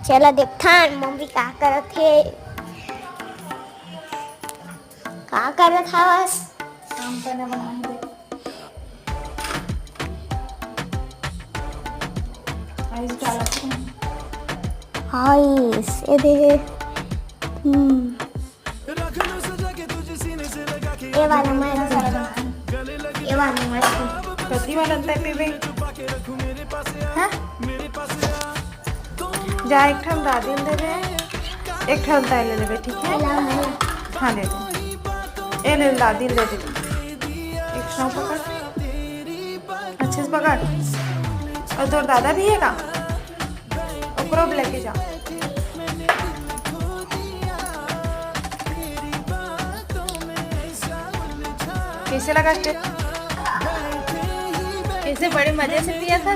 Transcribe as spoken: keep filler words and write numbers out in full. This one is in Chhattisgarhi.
चला देखथन मम्मी का करत हे। का करत हवस? आम पन्ना बनाए दे। आइस डालत हूँ। आइस, ए दे। हम्म। ये वाला मस्त। ये वाला मस्त। कति वाला तै पीबे? हाँ? जा, एक ठन दादी ल दे दे, एक ठन तै ले लेबे, ठीक है? ला, मैं ला। हाँ, दे दे। ए ले, दादी ल दे दे। एक सौ पकड़। अच्छे से पकड़। अउ तोर दादा भी हे का? ओकरो भी लेके जा। कैसे लगा टेस्ट? कैसे, बड़े मजे से पिया था?